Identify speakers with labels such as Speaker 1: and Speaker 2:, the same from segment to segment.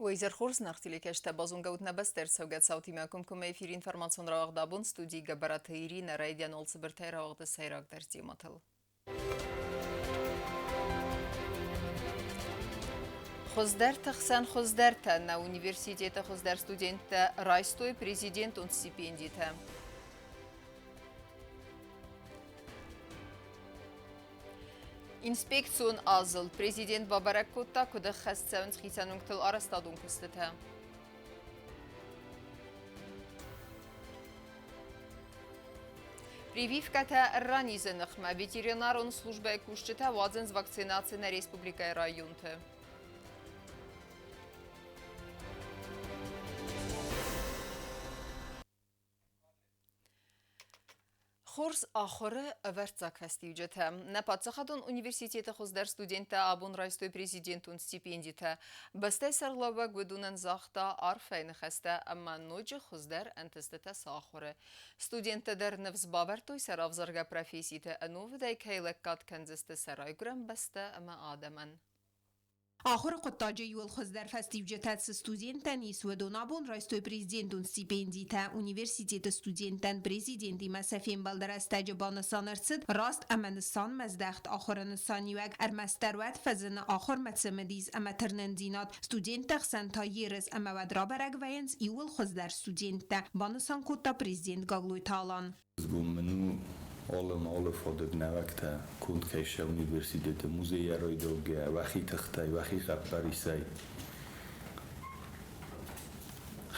Speaker 1: Уый изӕр хорз нӕ телекӕстӕ базонгӕ ут нӕ бӕстӕ ӕрцӕугӕ цаутимӕ комкоммӕ эфиры информацион рауагъд абон студийы Гӕбӕраты Иринӕ райдиан Олцыбыртӕй рауагъды сӕйрагдӕр темӕтыл. Хуыздӕрты хсӕн хуыздӕртӕ нӕ университеты хуыздӕр студенттӕ райстой президентон стипендитӕ. Инспекцион азылд президент бабӕрӕг кодта, куыд ӕххӕст цӕуынц хицӕн уынгтыл арӕзтадон куыстытӕ. Прививкӕтӕ ранизы ныхмӕ ветеринарон службӕйы кусджытӕ уадзынц вакцинаци нӕ республикӕйы районты. Хорз ахуыры ӕвӕрццаг фӕстиуджытӕ. Нӕ паддзахадон университеты хуыздӕр студенттӕ абон райстой президентон стипендитӕ. Бӕстӕйы сӕргълӕууӕг уыдонӕн загъта арфӕйы ныхӕстӕ ӕмӕ ноджы хуыздӕр ӕнтыстытӕ сӕ ахуыры. Студенттӕ дӕр ныфс бавӕрдтой сӕ равзаргӕ професситы ӕнувыдӕй кӕй лӕггад кӕндзысты сӕ райгуырӕн бӕстӕ ӕмӕ адӕмӕн.
Speaker 2: Ахуыры хъуыддаджы иууыл хуыздӕр фӕстиуджытӕ цы студенттӕн ис, уыдон абон райстой президентон стипендитӕ. Университеты студенттӕн президентимӕ сӕ фембӕлды рӕстӕджы банысан ӕрцыд раст ӕмӕ нысанмӕздӕхт ахуыры нысаниуӕг. Ӕрмӕстдӕр уӕд фӕзыны ахуырмӕ цымыдис ӕмӕ тырнындзинад. Студентты хсӕн та ерыс ӕмӕ уӕд рабӕрӕг вӕййынц иууыл хуыздӕр студенттӕ, банысан кодта президент Гаглойты Алан.
Speaker 3: Мын у алы алы фадыг нӕуӕгтӕ конд кӕй сӕ университеты музейӕ райдаугӕ уӕхи тыхтӕй, уӕхи хъӕппӕрисӕй.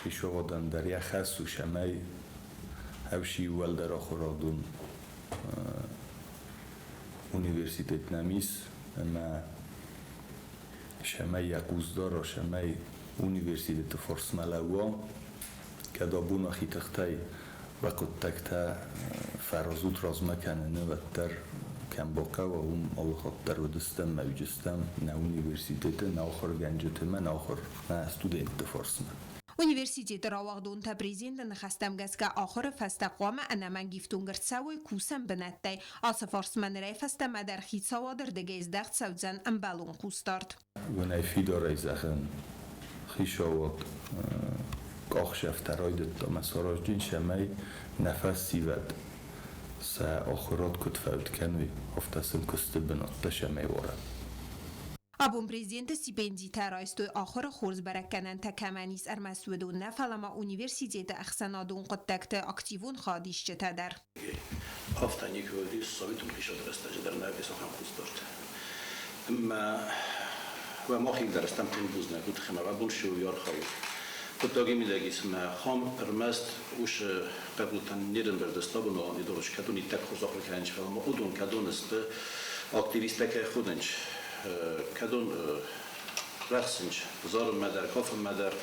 Speaker 3: Хицауадӕн дӕр йӕ хӕс у, цӕмӕй ӕвси уӕлдӕр ахуырадон университет нӕм ис ӕмӕ цӕмӕй йӕ хъус дара, цӕмӕй университеты фарсмӕ лӕууа, кӕд абон уӕхи тыхтӕй уӕ хъуыддӕгтӕ фӕразут размӕ кӕныны, уӕддӕр кӕм бахъӕуа, уым алыхатт дӕр уыдыстӕм мӕ уыдыстӕм нӕ университеты, нӕ ахуыргӕнджыты мӕ нӕ ахуыр нӕ студентты фарсмӕ.
Speaker 2: Университеты рауагъдонтӕ президенты ныхӕстӕм гӕсгӕ ахуыры фӕстӕ хъуамӕ ӕнӕмӕнг ифтонг ӕрцӕуой кусӕн бынӕттӕй. Ацы фарстмӕ нырӕй фӕстӕмӕ дӕр хицауады рдыгӕй здӕхт цӕудзӕн ӕмбӕлон хъусдард.
Speaker 3: Уонӕй фидарӕй зӕгъӕн, хицауад къахдзӕфтӕ райдӕдта ӕма саразджын, цӕмӕй нӕ фӕсивӕд сӕ ахурад куд фӕуд кӕнуй, афтӕ син кусти бунӕттӕ цӕмӕй уара.
Speaker 2: Абон президенты стипендитӕ райстой ахуыры хорз бӕрӕггӕнӕнтӕ кӕмӕн ис, ӕрмӕст уыдон нӕ, фӕлӕ ма университеты ӕхсӕнадон хъуыддӕгты активон хайадисджытӕ дӕр.
Speaker 4: Афтӕ никуы уыдис советон хицауады рӕстӕджы дӕр нӕ ахӕм хъусдард. Ӕмӕ уӕ махик дӕр стӕм тынг бузныг уый тыххӕй ӕмӕ уӕ бон цы у, уый архайут. Хъуыддаги мидӕг ис ӕмӕ хам ӕрмӕст уыцы хъӕбултӕн не рӕмбырд сты абоны идеологи, кӕдон иттӕг хорз ахуыр кӕнынц, фӕлӕ ма уыдон кӕдон сты активисттӕ кӕй хонынц, кӕдон рӕхсынц зарынмӕ дӕр, кафынмӕ дӕр.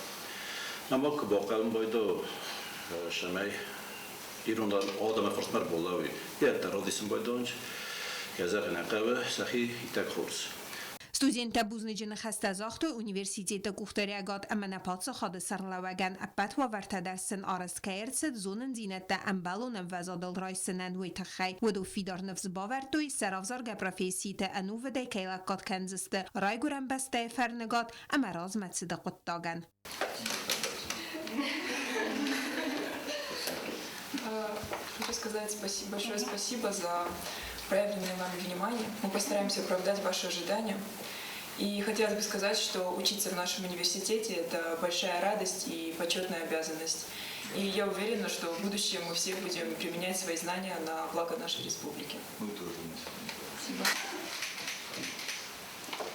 Speaker 4: Ӕмӕ куы бахъӕуын байдау, цӕмӕй ирон адӕмы фыртмӕ ӕрбалӕууй. Йӕ радисын байдонч, йӕ зӕгъын хъӕуы, сӕхи иттӕг хорз.
Speaker 2: Студенттӕ бузныджы ныхӕстӕ загътой университеты къухдариӕгад ӕмӕ нӕ паддзахады сӕргълӕууӕгӕн ӕппӕт уавӕртӕ дӕр сын арӕзт кӕй ӕрцыд зонындзинӕдтӕ ӕмбӕлон ӕмвӕзадыл райсынӕн, уый тыххӕй. Уыдон фидар ныфс бавӕрдтой, сӕ равзаргӕ професситы ӕнувыдӕй кӕй лӕггад кӕндзысты райгуырӕн бӕстӕйы фӕрныгад ӕмӕ размӕцыды хъуыддагӕн.
Speaker 5: Хочу сказать спасибо, большое спасибо за проявленное вами внимание. Мы постараемся оправдать ваши ожидания. И хотелось бы сказать, что учиться в нашем университете – это большая радость и почетная обязанность. И я уверена, что в будущем мы все будем применять свои знания на благо нашей республики.
Speaker 3: Мы тоже.
Speaker 5: Спасибо.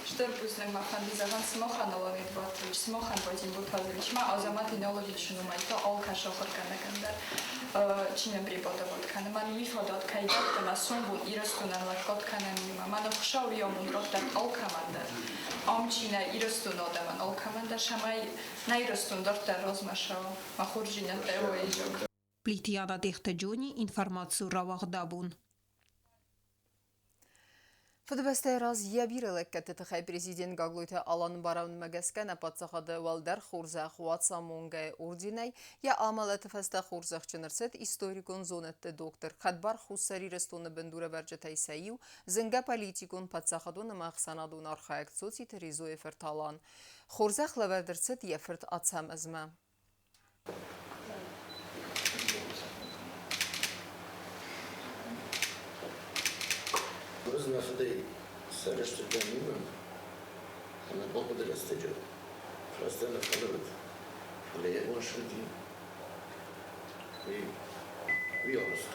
Speaker 6: Стыр бузныг мӕ фӕнды зӕгъын сымахӕн, Алан Эдуардович, сымахӕн, Вадим Бутазович, ма Азамат Иналовичы номӕй та алкӕцы ахуыргӕнӕгӕн дӕр, чи нӕ преподават кӕны, мӕн уый фадат кӕй дӕтты мӕ сомбон Ирыстонӕн лӕггад кӕнӕн иумӕ. Мӕнӕ Хуыцау йӕ амонд раттӕд алкӕмӕн дӕр, ам чи нӕ, Ирыстоны адӕмӕн алкӕмӕн дӕр, цӕмӕй нӕ Ирыстон дарддӕр размӕ цӕуа. Мӕ хорздзинӕдтӕ уӕ изӕр.
Speaker 2: Плитиана Дехтаджони информаци рауагъдабон.
Speaker 1: Фыдыбӕстӕйы раз йӕ бирӕ лӕггӕдты тыххӕй президент Гаглойты Аланы барамындмӕ гӕсгӕ нӕ паддзахады уӕлдӕр хорзӕх Уацамонгӕйы орденӕй йӕ амӕлӕты фӕстӕ хорзӕхджын ӕрцыд историкон зонӕдты доктор, хӕдбар Хуссар Ирыстоны бындурӕвӕрджытӕй сӕ иу, зынгӕ политикон, паддзахадон ӕмӕ ӕхсӕнадон архайӕг Цоциты Резойы фырт Алан. Хорзӕх лӕвӕрд ӕрцыд йӕ фырт Ацӕмӕзмӕ.
Speaker 7: Ӕз нӕ фыдӕй сӕрыстыр дӕн уымӕн, ӕмӕ бахъуыды рӕстӕджы раздӕр нӕ фӕлӕууыд, фӕлӕ йӕ бон ссыди, уый уый арӕзт.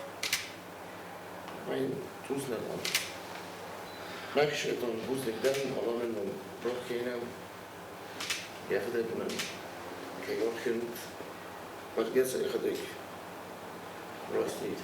Speaker 7: Ма йын туз нӕ бантыст. Мӕхи бузныг дӕн, Аланы ном рох кӕй нӕу, йӕхӕдӕг мӕм кӕй ӕрхӕнд, бӕргӕ сӕ йӕхӕдӕг растӕй.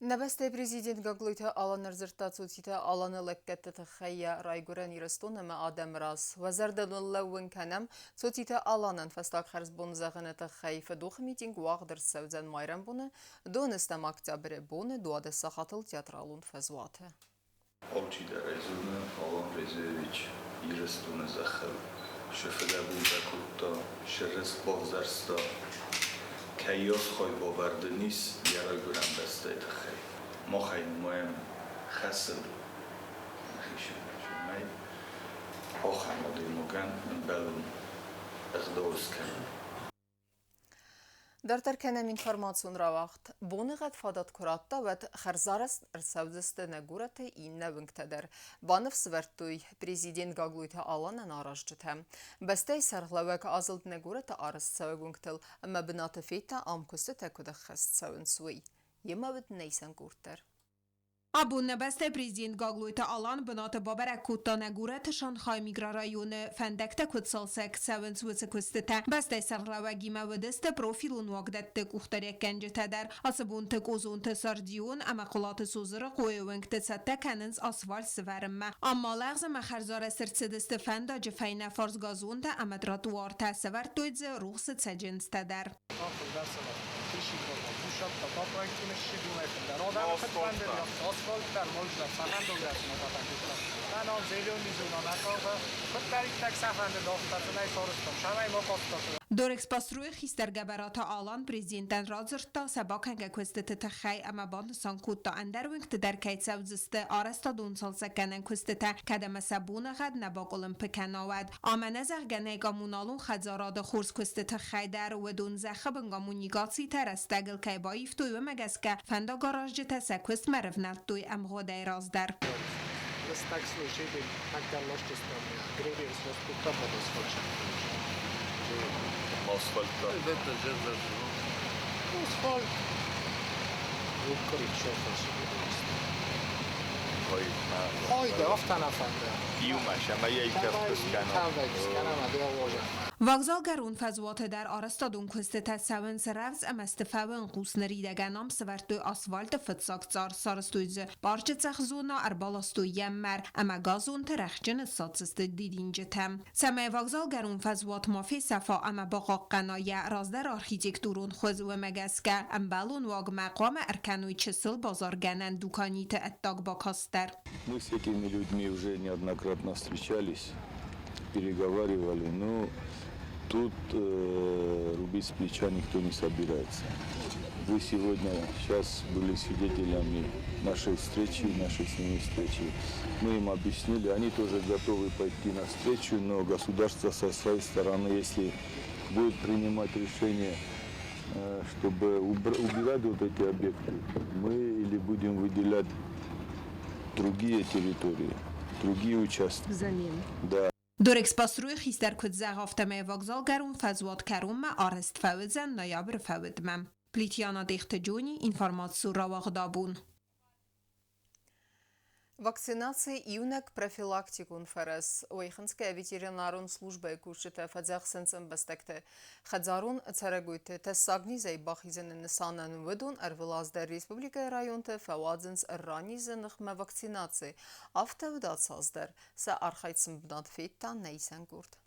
Speaker 1: Нӕ бӕстӕйы президент Гаглойты Алан ӕрдзырдта Цоциты Аланы лӕггӕдты тыххӕй йӕ райгуырӕн Ирыстон ӕмӕ адӕмы раз. Уӕ зӕрдыл лӕууын кӕнӕм, Цоциты Аланӕн фӕстаг хӕрзбон зӕгъыны тыххӕй фыдохы митинг уагъд ӕрцӕудзӕн майрӕмбоны, 12 октябры боны 12 сахатыл театралон фӕзуаты.
Speaker 3: Алчидӕр ӕй зоны, Алан Резоевич Ирыстоны зӕххыл шы фыдӕбонтӕ кодта, шы рыст бавзӕрста, кӕййас хайбавӕрд ын ис йӕ райгуырӕн бӕстӕйы тыххӕй. Мах ӕй нымайӕм хӕсыл нӕхи сывӕллонӕй ахӕм адӕймагӕн ӕмбӕлон ӕгъдау скӕнын.
Speaker 1: Дарддӕр кӕнӕм информацион рауагъд. Боныгъӕд фадат куы радта, уӕд хӕрзарӕзт ӕрцӕудзысты нӕ горӕты иннӕ уынгтӕ дӕр. Баныфсӕвӕрдтой президент Гаглойты Аланӕн аразджытӕ. Бӕстӕйы сӕргълӕууӕг азылд нӕ горӕты арӕзтцӕуӕг уынгтыл ӕмӕ бынаты федта, ам куыстытӕ куыд ӕххӕст цӕуынц, уый. Йемӕ уыд Нейсан Курт дӕр.
Speaker 2: Абон нӕ бӕстӕйы президент Гаглойты Алан бынаты бабӕрӕг кодта нӕ горӕты Шанхай микрорайоны фӕндӕгтӕ куыд цалцӕг цӕуынц, уыцы куыстытӕ. Бӕстӕйы сӕргълӕууӕгимӕ уыдысты профилон уагдӕтты къухдариуӕггӕнджытӕ дӕр. Ацы бонты Къозонты Сардион ӕмӕ Хъуылаты Созырыхъойы уынгты цӕттӕ кӕнынц асфальт сывӕрынмӕ. Ам ма лӕгъз ӕмӕ хӕрзарӕзт ӕрцыдысты фӕндаджы фӕйнӕ фарс газонтӕ ӕмӕ тротуартӕ, сӕвӕрдтой дзы рухсы цӕджындзтӕ дӕр. Дорэкспострой-ы хистӕр Гӕбӕраты Алан президентӕн радзырдта сӕ бакӕнгӕ куыстыты тыххӕй ӕмӕ банысан кодта, ӕндӕр уынгты дӕр кӕй цӕудзысты арӕзтадон цалцӕггӕнӕн куыстытӕ, кӕд ӕмӕ сӕ боныгъӕд нӕ бакъуылымпы кӕна, уӕд. Ӕмӕ нӕ зӕгъгӕ нӕй коммуналон хӕдзарады хорз куысты тыххӕй дӕр, уыдон зӕххы бын коммуникацитӕ рӕстӕгыл кӕй баивтой, уымӕ гӕсгӕ фӕндагаразджытӕ сӕ куыстмӕ рывнӕлдтой ӕмгъуыдӕй раздӕр. Вокзалгӕрон фӕзуаты дӕр арӕзтадон куыстытӕ цӕуынц рӕвдз ӕмӕ сты фӕуын хъус ныридӕгӕн ам сӕвӕрдтой асфальты фыццаг цъар, сарӕзтой дзы парчы цъӕх зона, ӕрбаластой йӕм мӕр ӕмӕ газонты рӕхджы ныссадздзысты дидинджытӕ. Цӕмӕй вокзалгӕрон фӕзуат ма фесӕфа ӕмӕ бахъахъхъӕна йӕ раздӕр архитектурон хуыз, уымӕ гӕсгӕ ӕмбӕлон уагмӕ хъуамӕ ӕркӕной чысыл базаргӕнӕн дуканиты ӕддаг бакаст дӕр.
Speaker 3: Мы с этими людьми уже неоднократно встречались, переговаривали, но тут рубить с плеча никто не собирается. Вы сегодня, сейчас были свидетелями нашей встречи, нашей с ними встречи. Мы им объяснили, они тоже готовы пойти навстречу, но государство со своей стороны, если будет принимать решение, чтобы убирать вот эти объекты, мы или будем выделять другие территории, другие участки.
Speaker 2: Взамен.
Speaker 3: Да.
Speaker 2: Дорэкспострой-ы хистӕр куыд зӕгъы, афтӕмӕй вокзалгӕрон фӕзуат кӕронмӕ арӕзт фӕуыдзӕн ноябры фӕуыдмӕ. Плитьяна Дехты Джони, информаци рауагъдабон.
Speaker 1: Вакцинаци иунӕг профилактикон фӕрӕз. Уый хынцгӕ ветеринарон службӕйы кусджытӕ фӕдзӕхсынц ӕмбӕстӕгты. Хӕдзарон цӕрӕгойты тӕссаг низӕй бахизыны нысанӕн уыдон ӕрвылаз дӕр республикӕйы районты фӕуадзынц ӕрранизы ныхмӕ вакцинаци. Афтӕ уыд ацы аз дӕр. Сӕ архайд сын бынат федта нӕ исӕн къорд.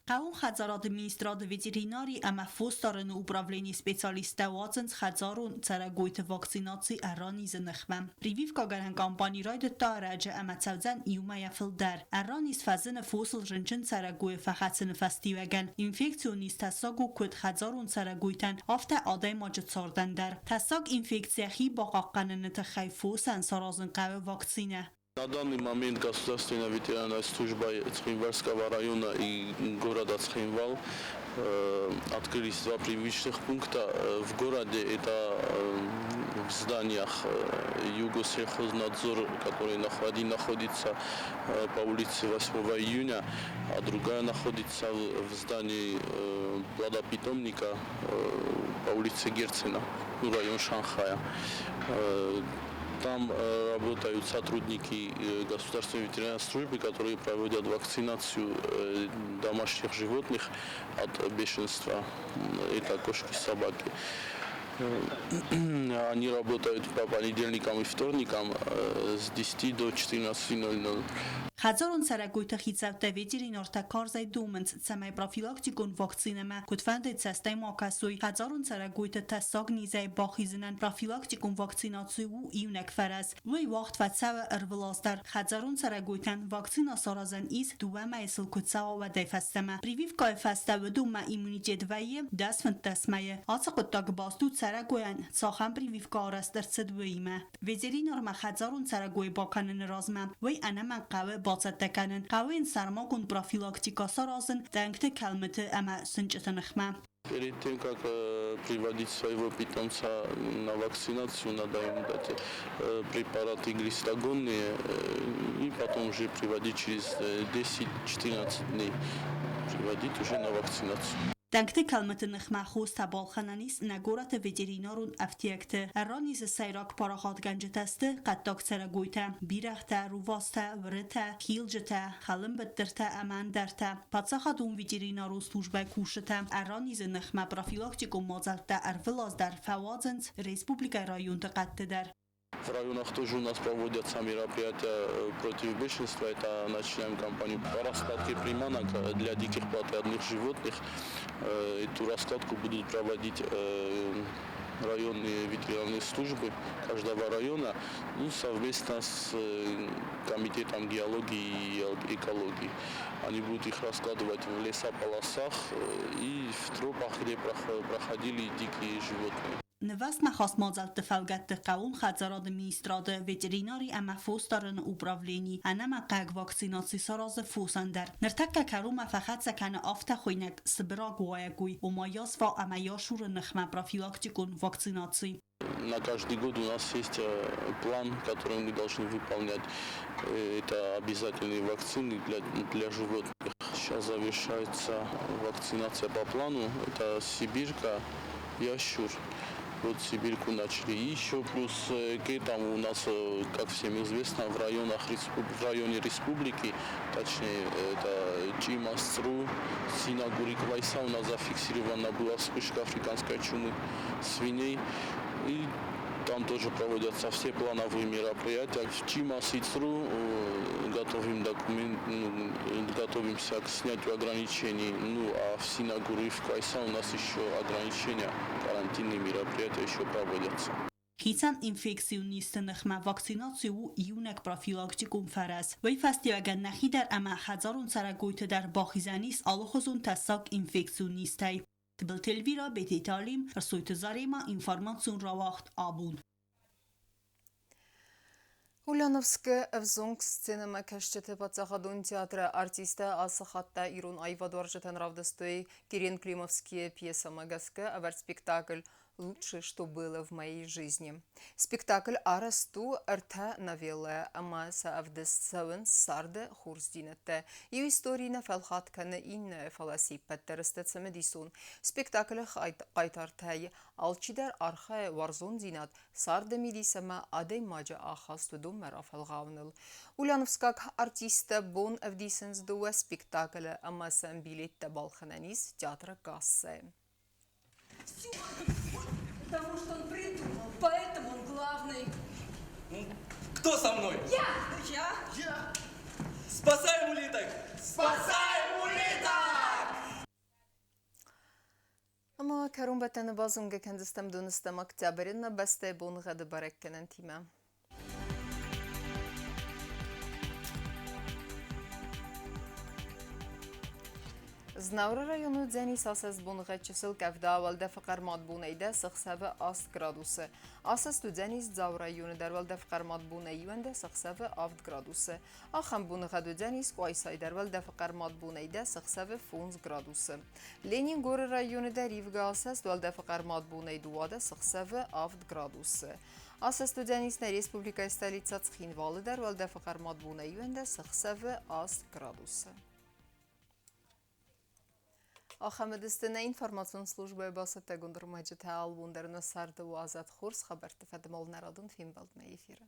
Speaker 8: Хъӕууон хӕдзарады министрады ветеринари ӕмӕ фосдарыны управленийы специалисттӕ уадзынц хӕдзарон цӕрӕгойты вакцинаци ӕрранизы ныхмӕ. Прививкӕгӕнӕн кампани райдыдта ӕрӕджы ӕмӕ цӕудзӕн иумӕйӕ фылдӕр. Ӕрраниз фӕзыны фосыл рынчын цӕрӕгойы фӕхӕцыны фӕстиуӕгӕн. Инфекцион низ тӕссаг у куыд хӕдзарон цӕрӕгойтӕн, афтӕ адӕймаджы цардӕн дӕр. Тӕссаг инфекцийӕ хи бахъахъхъӕныны тыххӕй фосӕн саразын хъӕуы вакцинӕ.
Speaker 9: На данный момент Государственная ветеринарная служба Цхинвальского района и города Цхинвал открылись два прививочных пункта в городе. Это в зданиях Югосельхознадзор, который один находится по улице 8 июня, а другая находится в здании плодопитомника по улице Герцена, ну, район Шанхая. Там работают сотрудники государственной ветеринарной службы, которые проводят вакцинацию домашних животных от бешенства. Это кошки, собаки. Они работают по понедельникам и вторникам с 10 до 14:00.
Speaker 8: Хӕдзарон цӕрӕгойты хицӕуттӕ ветеринартӕ карзӕй домынц, цӕмӕй профилактикон вакцинӕмӕ куыдфӕндыйы цӕстӕй ма кӕсой. Хӕдзарон цӕрӕгойты тӕссаг низӕй бахизынӕн профилактикон вакцинаци у иунӕг фӕрӕз. Уый уагъд фӕцӕуы ӕрвылаз дӕр. Хӕдзарон цӕрӕгойтӕн вакцинӕ саразӕн ис, дыууӕ мӕйы сыл куы цӕуа, уӕдӕй фӕстӕмӕ. Прививкӕйы фӕстӕ уыдонмӕ иммунитет вӕййы 10-15 мӕйы. Ацы хъуыддаг баст у цӕрӕгойӕн цахӕм прививкӕ арӕзт ӕрцыд, уыимӕ. Ветеринармӕ хӕдзарон цӕрӕгой бакӕныны размӕ уый ӕнӕмӕнг хъӕуы бацӕттӕ кӕнын, хъӕуы йын сӕрмагонд профилактикӕ саразын тъӕнгты, кӕлмыты ӕмӕ сынчъыты ныхмӕ.
Speaker 9: Перед тем, как приводить своего питомца на вакцинацию, надо ему дать препараты глистогонные и потом уже приводить через 10-14 дней, приводить уже на вакцинацию.
Speaker 8: Тъӕнгты кӕлмыты ныхмӕ хостӕ балхӕнӕн ис нӕ горӕты ветеринарон ӕфтиӕгты. Ӕрранизы сӕйраг парахатгӕнджытӕ сты хъӕддаг цӕрӕгойтӕ, бирӕгътӕ, рувастӕ, уырытӕ, хилджытӕ, хӕлынбыттыртӕ ӕмӕ ӕндӕртӕ. Паддзахадон ветеринарон службӕйы кусджытӕ ӕрранизы ныхмӕ профилактикон мадзӕлттӕ ӕрвылаз дӕр фӕуадзынц республикӕйы районты хъӕдты дӕр.
Speaker 9: В районах тоже у нас проводятся мероприятия против бешенства. Это начинаем кампанию по раскладке приманок для диких плотоядных животных. Эту раскладку будут проводить районные ветеринарные службы каждого района, ну, совместно с комитетом геологии и экологии. Они будут их раскладывать в лесополосах и в тропах, где проходили дикие животные.
Speaker 8: Нывӕстмӕ хаст мадзӕлтты фӕлгӕтты хъӕууон хӕдзарады министрады ветеринари ӕмӕ фосдарыны управлени ӕнӕмӕнхъӕуӕг вакцинаци саразы фосӕн дӕр. Ныртӕккӕ кӕронмӕ фӕхӕццӕ кӕны афтӕ хуыйнӕг сыбыраг уайӕгой, ома язва ӕмӕ ясуры ныхмӕ профилактикон вакцинаци.
Speaker 9: На каждый год у нас есть план, который мы должны выполнять. Это обязательные вакцины для животных. Сейчас завершается вакцинация по плану. Это сибирка, ящур. Вот сибирку начали. И еще плюс к этому у нас, как всем известно, в районе республики, точнее это Чимас, Цру, Синагур и Квайса, у нас зафиксирована была вспышка африканской чумы свиней. И там тоже проводятся все плановые мероприятия. В Чимас и Цру готовим документ, ну, готовимся к снятию ограничений. Ну, а в Синагуру и в Квайса у нас еще ограничения, карантинные мероприятия еще проводятся.
Speaker 8: Хицӕн инфекцион низты ныхмӕ вакцинаци у иунӕг профилактикон фӕрӕз. Уый фӕстиуӕгӕн нӕхи дӕр ӕмӕ хӕдзарон цӕрӕгойты дӕр бахизӕн ис алыхуызон тӕссаг инфекцион низтӕй. Тыбылты Эльвира, Бететы Алим, Ӕрсойты Заремӕ, информацион рауагъд «Абон».
Speaker 1: Ульяновскы ӕвзонг сценӕмӕкӕсджыты паддзахадон театры артисттӕ ацы хатт та ирон аивадуарзджытӕн равдыстой Кирен Климовскийы пьесӕмӕ гӕсгӕ ӕвӕрд спектакль «Лучшее, что было в моей жизни». Спектакль арӕзт у ӕртӕ новеллӕ ӕмӕ сӕ ӕвдыст цӕуынц царды хорздзинӕдтӕ. Иу истори нӕ фӕлхатт кӕны иннӕ, фӕлӕ се ппӕт дӕр сты цымыдисон. Спектаклы хъайтартӕй алчидӕр архайы уарзондзинад, царды мидис ӕмӕ адӕймаджы ахаст уыдонмӕ рафӕлгъауыныл. Ульяновскаг артисттӕ бон ӕвдисынц дыууӕ спектаклы ӕмӕ сӕм билеттӕ балхӕнӕн ис театры кассӕйы.
Speaker 10: Все, потому что он придумал, поэтому он главный.
Speaker 11: Ну, кто со мной?
Speaker 10: Я! Я!
Speaker 11: Я! Спасаем улиток! Спасаем улиток!
Speaker 1: Ӕмӕ кӕронбӕттӕны базонгӕ кӕндзыстӕм доныстӕм октябры нӕ бӕстӕйы боныгъӕды бӕрӕггӕнӕнтимӕ. Знауыры районы уыдзӕнис асӕст боныгъӕд чысыл къӕвда, уӕлдӕфы хъӕрмад бонӕй дӕс, ӕхсӕвы 8 градусы. Асӕст уыдзӕнис Дзауы районы дӕр, уӕлдӕф хъӕрмад бонӕй 11, ӕхсӕвы 7 градусы. Ахӕм боныгъӕд уыдзӕнис Къуайсайы дӕр, уӕлдӕфы хъӕрмад бонӕй 10, ӕхсӕвы 5 градусы. Ленингоры районы дӕр ивгӕ асӕст, уӕлдӕфы хъӕрмад бонӕй 12, ӕхсӕвы 7 градусы. Асӕст уыдзӕнис нӕ республикӕйы столицӕ Цхинвалы дӕр, уӕлдӕфы хъӕрмад бонӕй 11, ӕхсӕвы 8 градусы. Ахӕм уыдысты нӕ информацион службӕйы бацӕттӕгонд ӕрмӕджытӕ. Алыбон дӕр нӕ царды уадзӕд хорз хабӕртты фӕдыл нӕ радон фембӕлдмӕ эфиры.